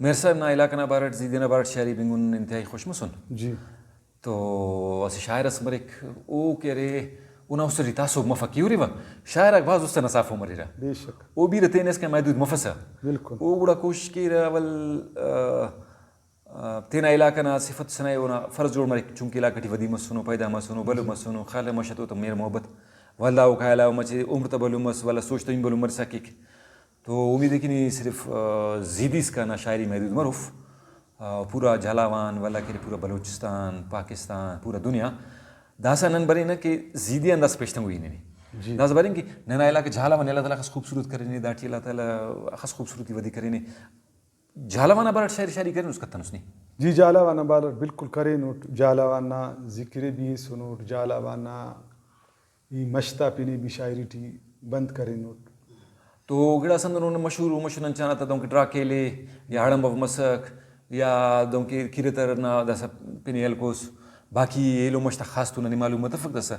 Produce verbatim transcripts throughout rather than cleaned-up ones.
مہر صاحب نا علاقہ نا بارٹ، زیدی نا بارٹ شاعری بنگن انتہائی خوش مسن۔ جی۔ تو اسہ شاعر اس مریک، او کہ ارے اونا است ٹی تعصب مفک، کہ ہُرِوہ، شاعر آک بھاز است ئنا صاف ءُ مریرہ۔ بے شک۔ او بیرہ تینے اسکان محدود مفسہ۔ بالکل۔ او گڑا کوشش کیرہ اول، آ، آ، تینا علاقہ نا صفت ئسے نا اونا فرض جوڑ مریک، چونکہ علاقہ ٹی ودی مسنو، پیدا مسنو، بھلن مسنو، خیال مش تو مہر محبت، ولدا اوکا علاوہ مچہ عمر تا بھلن مس، ولدا سوچ تو ہم بھلن مرسا کیک۔ تو امید ءِ کہ نی صرف، آ، زیدی اسکان آ شاعری محدود مروف، آ، پورا جھالاوان، ولدا کہ ارے پورا بلوچستان، پاکستان، پورا دنیا داسہ نن برینہ کہ زیدی آن داسہ پیشتنگوئی ننے۔ جی۔ داسہ برین کہ ننا علاقہ جھالاوان اللہ تعالیٰ اخس خوبصورت کرینے، داٹی اللہ تعالیٰ اخس خوبصورتی ودی کرینے۔ جھالاوان نا بارٹ شاعری شاعری کرینس، کتنس نی؟ جی، جھالاوان نا بارٹ بالکل کرینٹ۔ جھالاوان نا ذکر ءِ بھی ہیسنٹ، جھالاوان نا ای مش تا پن ءِ بھی شاعری ٹی بند کرینٹ۔ تو گڑاس ہندنو مشہور ءُ مشہور نن چانہ تا دہنکہ ڈراک ایلے یا ہڑمب مسک یا دہنکہ کیرتر نا داسہ پن ءِ ہلکوس، باقی ایلو مش تا خاص تو ننے معلوم متفک، داسہ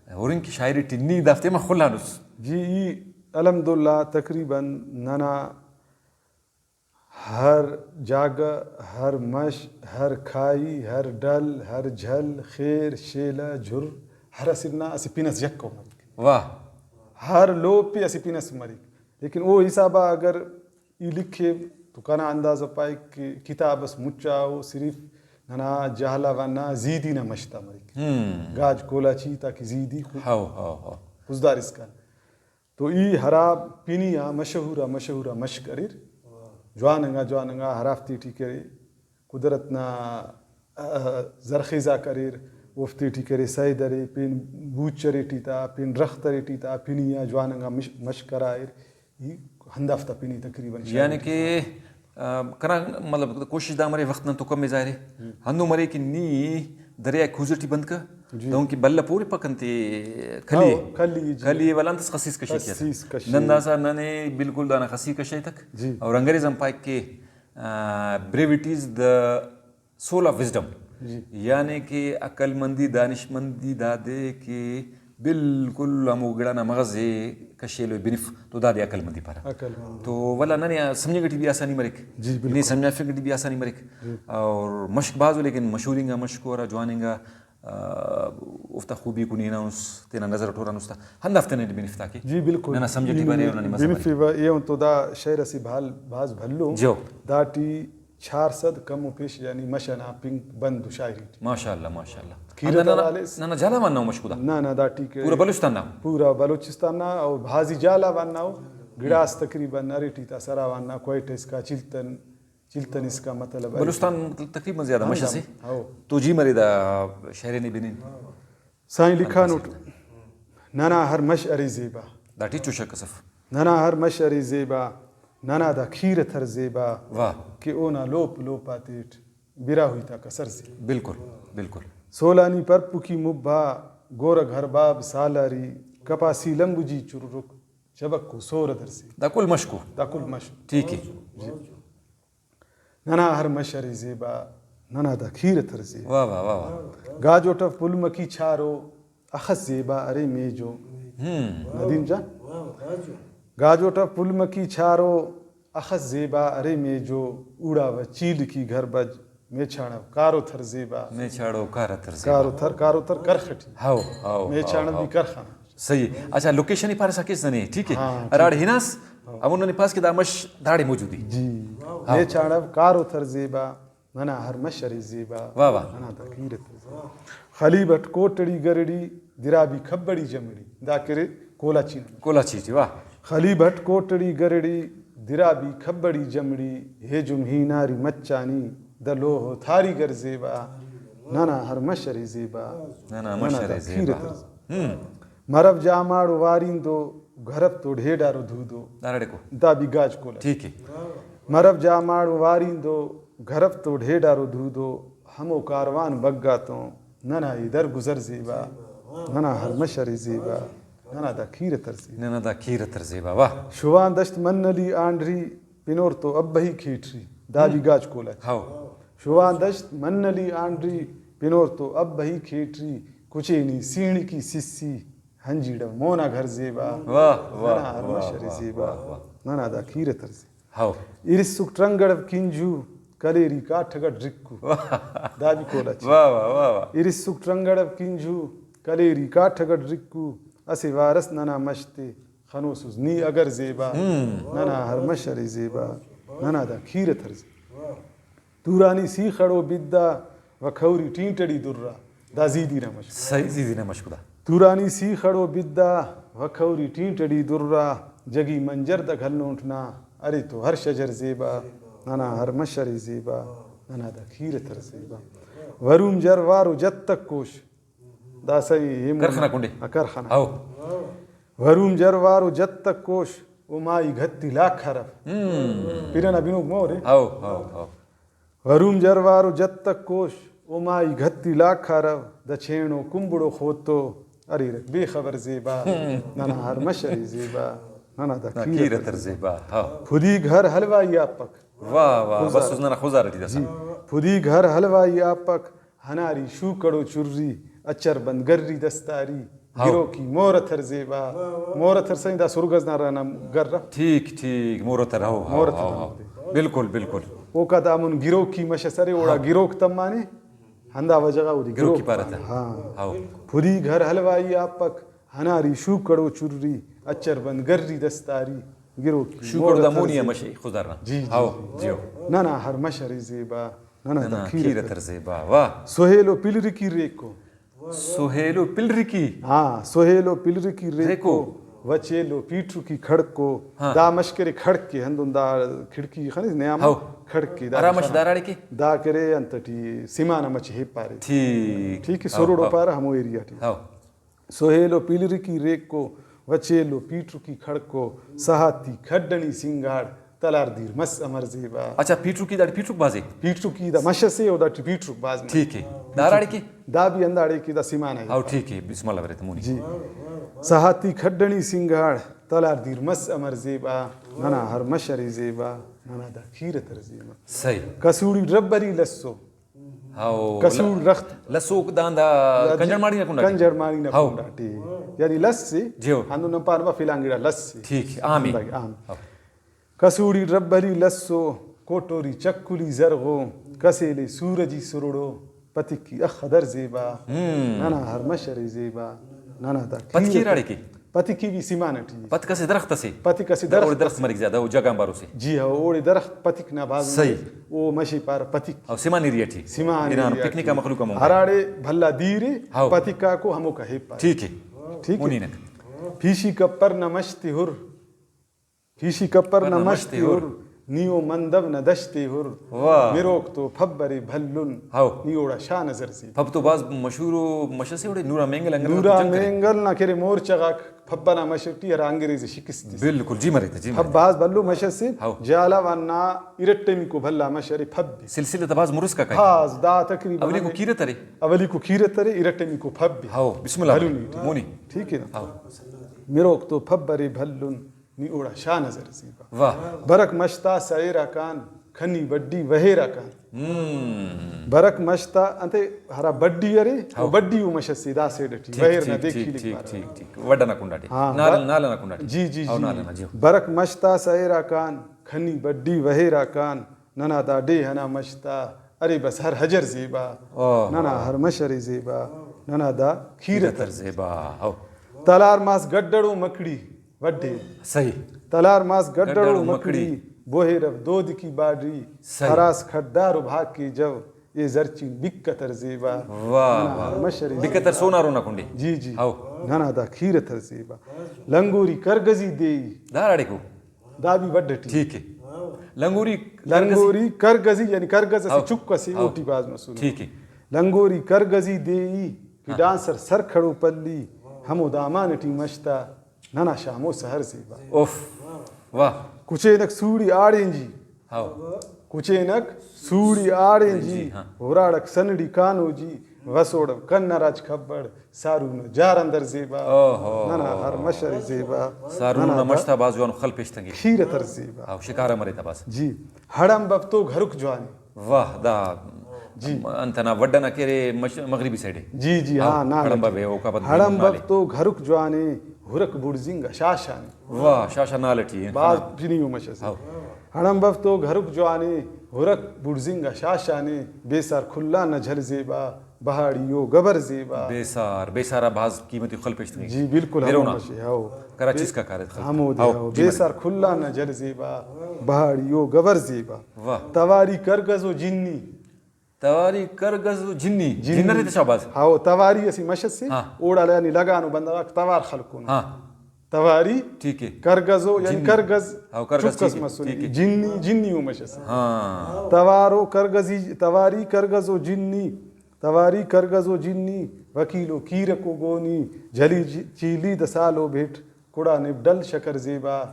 ہُرن کہ شاعری ٹی نی دافتے ما خلانس۔ جی، ای الحمدللہ تقریباً ننا ہر جاگہ، ہر مش، ہر کھائی، ہر ڈل، ہر جھل، خیر، شیلہ، جھر، ہر اسٹ نا اسہ پن ئس یکہ مریک۔ واہ۔ ہر لوپ ءِ اسہ پن ئس مریک۔ لیکن او حساب آ اگر ای لکھیو تو کنا اندازہ پائک کہ کتاب ئس مچا او صرف ننا جہلاوان نا زیدی نا مش تا مریک۔ ہم۔ گاج کولاچی تا کہ زیدی خو-، ہاؤ، ہاؤ، ہاؤ۔ خضدار اسکان۔ تو ای ہرا پنی آ مشہور آ مشہور آ مش کریر، جوان انگا جوان انگا ہرافتے ٹی کرے، قدرت نا، آ، زرخیزاک اریر، اوفتے ٹی کرے سید ارے، پین بوچ ارے ٹی تا، پین درخت ارے ٹی تا، پنی آ جوان انگا مش-، مش کرائر، ای ہندافتا پنی تقریباً شاعری یعنی ٹی کہ، آ، کنا مطلب کوشش دا مرے، وخت نن تو کم ءِ ظاہر ءِ، ہندن مرے کہ نی دریائے کوزہ ٹی بند کہ، جی۔ دہنکہ بھلا پورے پک انتے کلی ءِ۔ ہاں، کلی ءِ، جی۔ کلی ءِ ولدا انت اس خسیس کشی کیہ تہ۔ خسیس کشی۔ نن داسہ ننے بالکل دانا خسی کشی تک۔ جی۔ اور انگریز ہم پائک کہ، آ، brevity is the soul of wisdom۔ جی۔ یعنی کہ عقل مندی، دانش مندی دادے کہ بالکل ہمو گڑا نا مغز ءِ کشی ایلو بنف تو دادے عقل مندی پارہ۔ عقل مندی۔ تو ولدا ننے آ سمجھنگ ٹی بھی آسانی مریک۔ جی، بالکل۔ نی سمجھافنگ ٹی بھی آسانی مریک۔ جی۔ اور مشک بھاز ءُ، لیکن مشہور انگا مشک ءُ ہرا جوان انگا، آ، اوفتا خوبی کو نی ہنانس، تینا نظر اٹ ہرانس تا ہندافتے ننے بنف تاکہ جی، بالکل۔ ننا سمجھ ٹی برے اور ننے مزہ بنفیوہ۔ ایہن تو دا شعر اسے بھال-، بھاز بھلو۔ جیو۔ داٹی چار سد کم و پیش یعنی مش ئنا پنک بند و شاعری ٹی۔ ماشاءاللہ، ماشاءاللہ۔ کیرت ہندا ننا، حوالے اس۔ ننا جھالاوان نا مشکو دا؟ نہ، نہ، داٹی کہ پورا بلوچستان نا؟ پورا بلوچستان نا، او بھازی جھالاوان نا او۔ گڑاس تقریباً ارے ٹی تا سراوان نا، کوئٹہ اسکا، چلتن، چلتن اسکا مطلب ارے۔ بلوچستان تقریباً زیادہ مش اسے۔ ہاں، ہو۔ تو جی مرے دا شعر نے بنین۔ سائیں لکھانٹ، ننا ہر مش ارے زیبا۔ دا ٹچو شک اسف۔ ننا ہر مش ارے زیبا، ننا دا کھیر اتر زیبا۔ واہ۔ کہ اونا لوپ لوپ آتیٹ براہوئی تا کسر زیبا۔ بالکل، بالکل۔ سولانی پرپکی مبا، گورگ ہر باب سالاری، کپاسی لمبجی چرک، چبکو سور ادر زیبا۔ دا کل مشکو۔ دا کل مش۔ ٹھیک ہے۔ جی۔ ننا ہر مش ارے زیبا، ننا دا کھیر اتر زیبا۔ واہ، واہ، واہ، واہ۔ گاجو ٹف پلمکی چھارو، اخس زیبا ارے میجو۔ ہم۔ ندیم جان۔ گاجو ٹف پلمکی چھارو، اخس زیبا ارے میجو۔ اوڑا و چیلکی گھر بج، میچھاڑو کارو تھر زیبا۔ میچھاڑو کار اتر زیبا۔ کارو تھر، کارو تھر کرخ ٹی۔ ہاؤ، ہاؤ، میچھاڑو ہاؤ، بھی ہاؤ۔ کرخ آن۔ صحیح۔ اچھا، لوکیشن ءِ پارسا کیس ننے، ٹھیک ہے؟ ہاں، ہراڑے ٹھیک۔ ہناس، ہاں۔ ہمو ننے پاس کہ دا مش داڑے موجود ءِ۔ جی۔ ہاں۔ میچھاڑو کارو تھر زیبا، ننا ہر مش ارے زیبا۔ واہ، واہ۔ ننا دا کھیر اتر زیبا۔ خلیب اٹ کوٹڑی گرڑی، درابی کھبڑی جمڑی۔ دا کرے کولاچی نا۔ کولاچی ٹی، واہ۔ خلیب اٹ کوٹڑی گرڑی، درابی کھبڑی جمڑی، ہے جم ہیناری مچانی، دا لوہ تھاری گر زیبا، ننا ہر مش ارے زیبا۔ ننا مش ننا ارے دا کھیر زیبا۔ اتر زیبا۔ ہم۔ مرو جاماڑو واریندو، گھرب تو ڈھیڈارو دودو۔ داڑے کو۔ دا بھی گاج کولا۔ ٹھیک ہے۔ مرو جاماڑو واریندو، گھرب تو ڈھیڈارو دودو، ہمو کاروان بگاتون، ننا ای در گزر زیبا، ننا ہر مش ارے زیبا، ننا دا کھیر اتر زیبا۔ ننا دا کھیر اتر زیبا، واہ۔ شوان دشت منلی آنڈری، پنور تو ابہی کھیٹری، دا بھی گاج کولا۔ ہاؤ۔ شوان دشت منلی آنڈری، پنور تو ابہی کھیٹری، کچینی سینڑکی سسی، ہنجیڑو مونا گھر زیبا۔ واہ، واہ، ننا ہر واہ، مش ارے واہ، زیبا۔ واہ، واہ۔ ننا دا کھیر اتر زیبا۔ ہاؤ۔ ارسک ٹرنگڑ کنجو، کلیری کاٹھ اٹ رکو۔ دا بھی کولا چی۔ واہ، واہ، واہ، واہ۔ ارسک ٹرنگڑ ء کینجو، کلیری کاٹھ اٹ رکو، اسہ وارس ننا مش تے خنوسس نی اگر زیبا، ہم۔ ننا ہر مش ارے زیبا، ننا دا کھیر اتر زیبا۔ تورانی سیخڑو بدا و کھوری ٹینٹڑی درا، دا زیدی نا مشکو۔ صحیح، زیدی نا مشکو دا۔ تورانی سیخڑو بدا و کھوری ٹینٹڑی درا، جگی منجر دا گھلونٹ نا، ارے تو ہر شجر زیبا، ننا ہر مش ارے زیبا، ننا دا کھیر اتر زیبا۔ وروم جر وارو جتک کوش، دا صحیح، ہم کرخ نا کنڈے۔ آ، کرخ نا۔ ہاؤ۔ وروم جر وارو جتک کوش، او مائی گھتی لاکھ ہرف۔ ہم۔ پھر نا بنوک مورے۔ How, how, how. وروم جر وارو جتک کوش، او مائی گھتی لاکھ ہرف، دا چھینو کمبڑو خوتو، اریرک بے خبر زیبا، ہم۔ ننا ہر مش ارے زیبا، ننا دا نا کھیر کھیر اتر اتر زیبا۔ زیبا، ہاؤ۔ پھدی گھر حلوائی آپک۔ واہ، واہ، خضدار۔ بس اس ننا خضدار ٹی داسا۔ جی۔ پھدی گھر حلوائی آپک، ہناری شوکڑو چری، اچر بند گری دستاری، ہاؤ۔ گروکی مور اتر زیبا۔ واہ، واہ۔ مور اتر سائیں، دا سرگز نا رنا گر اف۔ ٹھیک، ٹھیک، مور Uttar, how, how, more Uttar how, how. بالکل، بالکل۔ اوکا دامون گروکی مش ئس ارے، اوڑا ہاؤ۔ گروک تمانے، ہندا وجہ غا اودے گروکی گروک پارہ پارہ۔ تا۔ ہاں۔ ہاؤ۔ پھدی گھر حلوائی آپک، ہناری شوکڑو چری، اچر بند گری دستاری، گروکی شوکڑو مور دا اتر مونی آ زیبا۔ مش ءِ خضدار نا۔ جی، جی، ہاؤ، جی۔ جیو۔ ننا ہر مش ارے زیبا، ننا دا ننا کھیر کھیر اتر۔ اتر زیبا، واہ۔ سہیل و پلرکی ریکو۔ سہیل و پلرکی۔ ہاں، سہیل و پلرکی ریکو۔ ریکو۔ وچیل و پیٹرکی کھڑکو۔ ہاں۔ دا مش کرے کھڑک ءِ، ہندن دا کھڑکی خنس نیام ہاؤ۔ کھڑک ءِ، دا ہرا مش خنا۔ داراڑے کہ؟ دا کرے انت ٹی سیمان ءِ مچ ہیپارے۔ ٹھیک۔ ٹھیک ءِ، ہاؤ، سرڑو ہاؤ۔ پارہ ہمو ایریا ٹی۔ ہاؤ۔ سہیل و پیلرکی ریکو، وچیل و پیٹرکی کھڑکو، سہاتی کھڈنی سنگاڑ، تلار دیر مس امر زیبا۔ اچھا، پیٹرکی داڑے پیٹرک بھاز ءِ؟ پیٹرکی دا مش ئسے، او داٹی پیٹرک بھاز مس۔ ٹھیک ءِ۔ داراڑے کہ؟ دا بھی ہنداڑے کہ دا سیمان ءِ۔ ہاؤ، ٹھیک ءِ، بسم اللہ برے تہ مونی۔ جی۔ سہاتی کھڈنی سنگاڑ، تلار دیر مس امر زیبا، ننا ہر مش ارے زیبا، ننا دا کھیر اتر زیبا۔ صحیح۔ کسوڑی ڈبری لسو۔ ہاؤ، کسوڑ ل-، رخت۔ لسوک داندا جی، کنجڑ ماڑی نا کنڈا ٹی؟ کنجڑ ماڑی نا ہاؤ۔ کنڈا ٹی۔ یعنی لس ءِ، جیو۔ ہندن نن پانہ با فلانگڑا لس ءِ۔ ٹھیک، عام ءِ۔ ہنداکہ عام۔ ہاؤ۔ کسوڑی ڈبری لسو، کوٹوری چکلی زرغو، کسیلے سورجی سرڑو، پتکی اخ در زیبا، ہم۔ ننا ہر مش ارے زیبا، ننا دا پتکی کھیر ہراڑے کہ؟ پتکی بھی سیمان ٹی۔ پتک اسہ درخت اسے؟ پتک اسہ دا درخت اوڑے درخت اسے۔ مریک زیادہ، او جگہ آن بارو سے۔ جی ہاں، اوڑے درخت پتک نا بھاز صحیح۔ مریک۔ او مش ءِ پارہ پتک۔ او سیمان ایریا ٹی۔ سیمان ہرانا ایریا پکنک ٹی۔ آ مخلوق آ مون۔ ہراڑے بھلا دیر ءِ، ہاؤ۔ پتک آکو ہموکا ہیپارے۔ ٹھیک ءِ۔ ٹھیک ءِ۔ مونی نک۔ پیشی کپر نا مش تے ہر۔ پیشی کپر نا مش تے ہر، نی او مندو نا دشت تے ہر۔ واہ۔ مروک تو پھب ارے بھلن، ہاؤ۔ نی اوڑا شاہ نظر زیبا۔ پھب تو بھاز مشہور ءُ مش ئسے اوڑے، نورا مینگل انگریز نورا نا تو چک ارے۔ مینگل نا کہ ارے مورچغ آک پھب ئنا مش ٹی ہرا انگریز ءِ شکست تس۔ بالکل، جی مرے تہ، جی مرے پھب تہ۔ بھاز بھلو مش ئسے، ہاؤ۔ جھالاوان نا ارٹمیکو بھلا مش ارے پھب ءِ۔ سلسلہ تہ بھاز مرسکا کائک۔ بھاز، دا تقریباً اولیکو ہمے کیرت ارے۔ اولیکو کیرت ارے، ارٹمیکو پھب ءِ۔ ہاؤ، بسم اللہ بھلن برے، ٹی۔ مونی۔ ٹھیک ءِ نا؟ ہاؤ۔ مروک تو پھب ارے بھلن، نی اوڑا شاہ نظر زیبا۔ واہ۔ برک مش تا سیرا کان، کھنی بڈی وہیرا کان۔ ہم۔ برک مش تا انتے ہرا بڈی ارے، او ہاؤ۔ بڈی او مش ئسے دا سیڈ ٹی، ٹھیک، وہیر نا ٹھیک، دیکھی ٹھیک، لکھ ٹھیک، پارہ۔ ٹھیک، ٹھیک۔ وڈ ئنا کنڈا ٹی۔ ہاں، نال، بر-، نال ئنا کنڈا ٹی۔ جی، جی، او جی۔ نال ئنا، جی۔ برک مش تا سیرا کان، کھنی بڈی وہیرا کان، ننا دا ڈیہہ ئنا مش تا ارے بس ہر حجر زیبا، اوہ۔ ننا ہر مش ارے زیبا، ننا دا کھیر کھیر اتر اتر زیبا۔ ہو۔ تلار ماس گڈڑو مکڑی وڈے۔ صحیح۔ تلار ماس گڈڑو گڈڑو مکڑی، مکڑی۔ بوہیر اف دودکی باڈی، صحیح۔ ہراس کھڈارو بھاکی جو، اے زرچین بک اتر زیبا۔ واہ، ننا واہ۔ ہر مش ارے بک اتر زیبا۔ سونارو نا کنڈے۔ جی، جی۔ ہو۔ ننا دا کھیر اتر زیبا۔ لنگوری کرگزی دیئی۔ داراڑیکو۔ دا بھی وڈ ٹی۔ ٹھیک ہے۔ لنگوری کرگزی۔ لنگوری کرگزی، یعنی کرگز اسہ ہاؤ۔ چک اسے، ہاؤ۔ اوٹی بھاز مسنے۔ ٹھیک ہے۔ لنگوری کرگزی دیئی کہ ہاں۔ ڈانسر سر کھڑو پلی، ہمو دامان ٹی مش تا، ننا شامو سحر زیبا۔ اوف، واہ۔ کچینک سوڑی آڑینجی۔ ہاؤ۔ کچینک سوڑی آڑینجی، ہاں۔ ہراڑک سنڑی کانوجی، وسوڑ کن راج کھبڑ، سارون جار اندر زیبا۔ اوہو۔ ننا ہر مش ارے زیبا۔ سارون ننا نا دا مش تا بھاز جوان خل پیش تنگے۔ کھیر اتر زیبا۔ ہاو، شکارہ مرے تا بھاز۔ جی۔ ہڑمب اف تو گھرک جوانے۔ واہ، دا جی۔ انت ئنا وڈ ئنا کہ ارے مش-، مغربی سائیڈ اے۔ جی، جی، ہاو، ہاں، نال ہڑمب اٹی۔ اے، اوکا پد ہڑمب نال اے۔ اف تو گھرک جوانے، ہرک بڑزنگ آ شاشانے۔ واہ، شاشا نال اٹی اے۔ بھاز پنی او مش اسے۔ ہاو۔ ہڑمبو تو گھرک جوانے، ہرک بڑزنگ آ شاشانے، بے سار کھلا نہ جھل زیبا، بہاڑی او گبر زیبا۔ بے سار، بے سار آ بھاز قیمتی خل پیش تمنگ۔ جی بالکل، ہمو دیرونا۔ مشے، ہاؤ۔ کراچی اسکا کارت خلک۔ ہمودے، ہاؤ، ہاؤ۔ جی بے مرے۔ سار کھلا نہ جھل زیبا، بہاڑی او گبر زیبا۔ واہ۔ تواری کرگز و جنی۔ تواری کرگز و جنی۔ جنی۔ جنر تے شاباز۔ ہاؤ، تواری اسہ مش اسے، ہاں۔ اوڑا یعنی لگانو بندغاک توار خلکونو۔ ہاں۔ تواری ٹھیک ہے۔ کرگزو، یعنی جنی۔ کرگز ہاؤ، کرگز چک اس ٹھیک ہے، مسنے۔ ٹھیک ہے۔ جنی، جنی او مش اسے۔ ہاں۔ توارو کرگزی، تواری کرگزو جنی، تواری کرگزو جنی، وکیلو کیرکو گونی، جھلی چی-، چیلی دسالو بھٹ، کڑا نب ڈل شکر زیبا،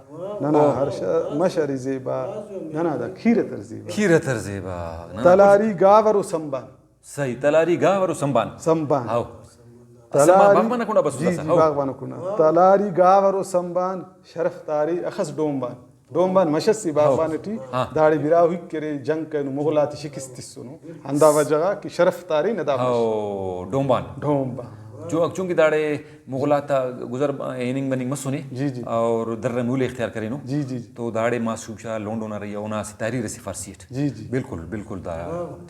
ننا اوہ۔ ہر ش-، مشری زیبا، ننا دا کھیر تر زیبا۔ کھیر تر زیبا۔ ننا تلاری گاور و سمبان۔ صحیح، تلاری گاور و سمبان۔ سمبان۔ ہاؤ۔ تلاری سمبان باغبان کنڈا بس جی، داسا، جی، ہاؤ۔ باغبان کنڈا۔ تلاری گاور و سمبان، شرف تارے اخس ڈومبان۔ ڈومبان مش اسے باغبان ہاؤ۔ ٹی، ہاں۔ داڑے براہوئی کرے، جنگ کرینو، مغل آتے شکست تسنو۔ ہندا وجہ غا کہ شرف تارے نا دا مش۔ ہاؤ، ڈومبان۔ ڈومبان۔ چو-، چونکہ داڑے مغل آتا گزر ہننگ مننگ مسنے جی، جی۔ اور در مولے اختیار کرینو۔ جی، جی، جی۔ تو داڑے معصوم شاہ لونڈو نا رہی اونا اسہ تحریر اسے فارسی اٹ۔ جی، جی۔ بالکل، بالکل دا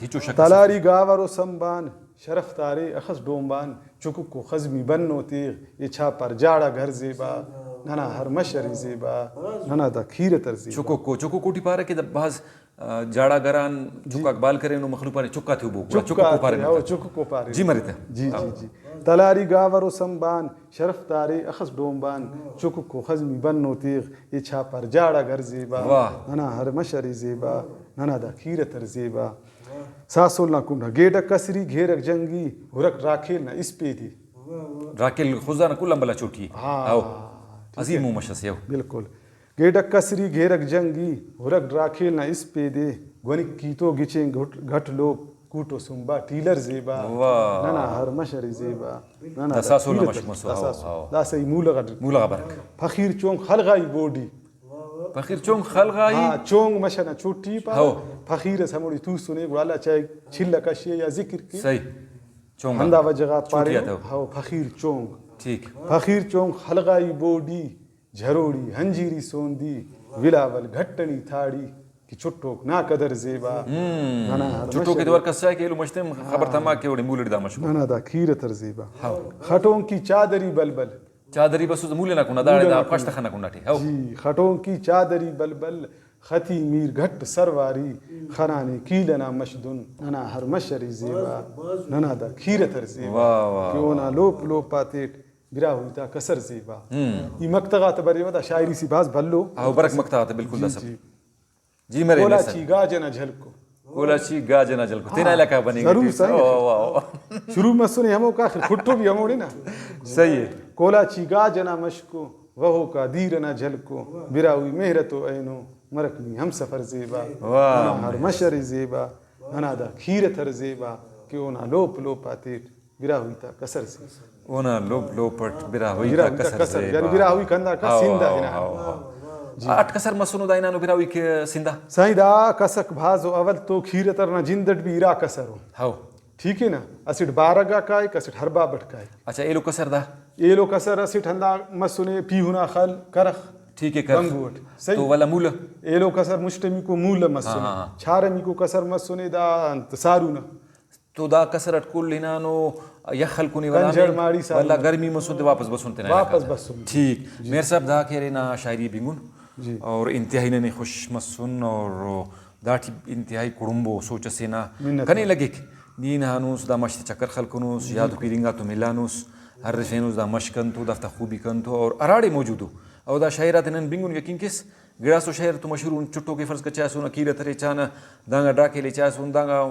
ہچو شک اسے۔ تلاری گاور و سمبان، شرف تارے اخس ڈومبان، چککو خزمی بنو تیغ، اے چھاپار جاڑا گھر زیبا، ننا ہر مشری زیبا، ننا دا کھیر تر زیبا۔ چککو، چککو ٹی پارہ کہ دا بھاز آ، جاڑا گران جی۔ چکاک بال کرینو، مخلوق پارے چکا تے بو، گڑا چکا چککو تے، پارے ہو، نتا۔ چککو پارے جی نتا۔ مرے تے۔ جی، جی، جی۔ تلاری گاور و سمبان، شرف تارے اخس ڈومبان، چککو خزمی بنو تیغ، اے چھاپار جاڑا گھر زیبا، واہ۔ ننا ہر مشری زیبا، ننا دا کھیر تر زیبا۔ ساسول نا کنڈا، گیڈک کسری گھیرک جنگی، ہرک راکھیل نا اسپیدے۔ راکھیل خضدار نا کل آن بھلا چوٹی۔ ہاں، ہاؤ۔ ٹھیک ہے۔ عظیم و مش اسے ہو۔ بالکل۔ گیڈک کسری گھیرک جنگی، ہرک ڈراکھیل نا اسپیدے، گونک کیتو گچین گھٹ، گھٹ لوپ، کوٹو سنبا ٹیلر زیبا، واہ۔ ننا ہر مشری زیبا، ننا دا دا ساسول نا ٹیلر مشک مسو، ہاؤ، دا ساسول۔ ہاؤ۔ دا صحیح مولہ غٹ۔ مولہ غا برک۔ فقیر چونک خلغائی بوڈی۔ فقیر چونک خلغائی۔ ہاں، چونک مش ئنا چوٹی پارہ۔ ہاؤ۔ فقیر اس ہموڑے توسنے، گڑا اللہ چاہے چلہ کشے یا ذکر کے۔ صحیح۔ چونک ہندا وجہ غا چوٹی پارینو، آتا۔ ہاؤ، فقیر چونک۔ ٹھیک۔ فقیر چونک خلغائی بوڈی۔ جھروڑی ہنجیری سوندی، ولاول گھٹنی تھاڑی، کہ چٹوک نا قدر زیبا۔ ہم۔ ننا ہر چٹوک مشری۔ تو ہر کس چاہے کہ ایلو مشتے خبر تما کہ اوڑے مولڑ دا مشکو۔ ننا دا کھیر تر زیبا۔ ہاؤ۔ خٹونکی چادری بلبل۔ چادری بسوس مولے نا کنڈا، داڑے مولے دا نا پشت کنڈا۔ خنا کنڈا ٹی۔ ہاؤ۔ جی، خٹونکی چادری بلبل، ختی میر گھٹ سرواری، خنانے کیل ئنا مشدن، ننا ہر مشری زیبا۔ ننا دا کھیر تر زیبا۔ واہ، واہ، کہ اونا واہ۔ لوپ لوپ آتیٹ۔ براہوئی تا کسر زیبا۔ ہم۔ ای مقطع غاتا بریوہ، دا شاعری سے بھاز بھلو۔ ہاؤ، برک مقطع غاتا بالکل جی، داسہ۔ جی۔ جی مرے کولا نیسن۔ چی گاج ئنا جھلکو۔ کولا چی گاج ئنا جھلکو۔ تینا ہاں، علاقہ بننگ ضرور ٹی۔ سائیں۔ واہ، واہ، واہ۔ شروع مسنے ہموکا، آخر کھٹو بھی ہموڑے نا۔ صحیح ہے۔ کولا چی گاج ئنا مشکو، وہوکا دیر ئنا جھلکو، براہوئی مہر تو اینو، مرک نی ہم سفر زیبا۔ واہ۔ ننا ہر مشری زیبا، ننا دا کھیر تر زیبا، کہ اونا لوپ لوپ آتیٹ۔ براہوئی تا کسر سے۔ اونا لوپ لوپ اٹ براہوئی تا براہوئی تا کسر کسر، سے یعنی با۔ براہوئی کندا کس ہاؤ، سندھ آ ہاؤ، ہنا۔ ہاؤ، ہاؤ۔ جی۔ اٹ کسر مسنو دا ہنانو براہوئی کہ سندھ آ؟ سائیں، دا کسک بھازو، اول تو کھیر تر نا جند اٹ بھی ارا کسر ءُ۔ ہاؤ۔ ٹھیک ہے نا؟ اسٹ بارگ آ کائک، اسٹ ہر باب اٹ کائک۔ اچھا، ایلو کسر دا؟ ایلو کسر اسٹ ہندا مسنے پیہنا خل کرخ۔ ٹھیک ہے، کرخ۔ Bingo it. صحیح۔ تو ولا مولہ؟ ایلو کسر مسٹمیکو مولہ مسنے۔ ہاں، ہاں، ہاں۔ چھارمیکو کسر مسنے دا انت سارونہ۔ تو دا کسر اٹ کل ہنانو، یخ ہلکنے ولا کنجر ماڑی سال ولدا نا۔ گرمی مسن تے واپس بسن تینا واپس علاقہ۔ بسن۔ ٹھیک۔ جی۔ میر صاحب، دا کہ ارے نا شاعری بنگن جی۔ اور انتہائی ننے خوش مسن اور داٹی انتہائی کڑمبو سوچ اسے نا منت کنے وار۔ لگک۔ نی ہنانوس دا مش تے چکر خلکنوس، جی۔ یاد و پیرنگا تو ملانوس، ہرفینوس دا مش کنتو، دافتا خوبی کنتو اور ہراڑے موجود ءُ۔ اور دا شاعر آتے نن بنگن یقین کس، گڑاسو شہر تو مشہور ان، چٹوک ءِ فرض کر چاسون، اکیرہ ترے چانہ، دانگا ڈاکیل ءِ چاسون، دانگا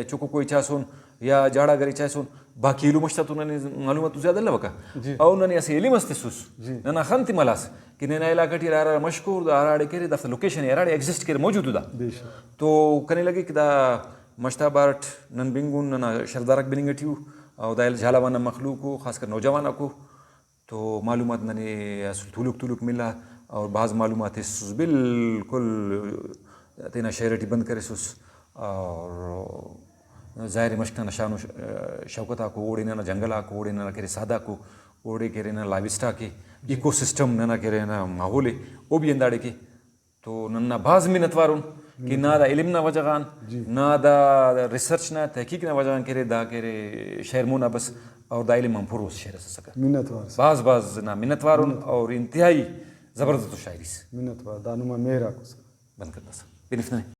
چکوکو ءِ چاسون یا جاڑاگر ءِ چاسون، باقی ایلو مش تا تو ننے معلومات تو زیادہ الوکہ۔ جی۔ او ننے اسہ علم اس تسس۔ جی۔ ننا خن تے ملاس کہ ننا علاقہ ٹی ہرا ہرا مشکور دا ہراڑے کرے، دافتا لوکیشن ءِ ہراڑے ایگزسٹ کرے، موجود ءُ دا۔ بے شک۔ تو کنے لگک دا مش تا بارٹ نن بنگن، ننا شردارک بننگ ٹی ءُ، او دا جھالاوان نا مخلوق ءُ، خاص کر نوجوان آکو۔ تو معلومات ننے اسل تولوک تولوک ملا اور بھاز معلومات ہسوس، بالکل تینا شعر ٹی بند کریسس۔ اور ظاہر ہے مشک ننا شان و ش-، شوکت آکو، اوڑے ننا جنگل آکو، اوڑے ننا کہ ارے ساد آکو، اوڑے کہ ارے ننا لائیو اسٹاک ءِ، ایکو سسٹم ننا کہ ارے ننا ماحول ءِ، او بھی ہنداڑے کہ تو ننا بھاز منت وار ان کہ نا دا علم نا وجہ غان، جی۔ نا دا ریسرچ نا، تحقیق نا وجہ غان کہ ارے، دا کہ ارے شعر مونا بس، اور دا علم آن پورو اسہ شعر اس ئسکہ۔ منت وار سر۔ بھاز بھاز نا منت وار ان منت وار۔ اور انتہائی زبردست شاعری اس۔ منت وار، دا نما مہر آک اس۔ بند کرنا سر۔ بنفنہ۔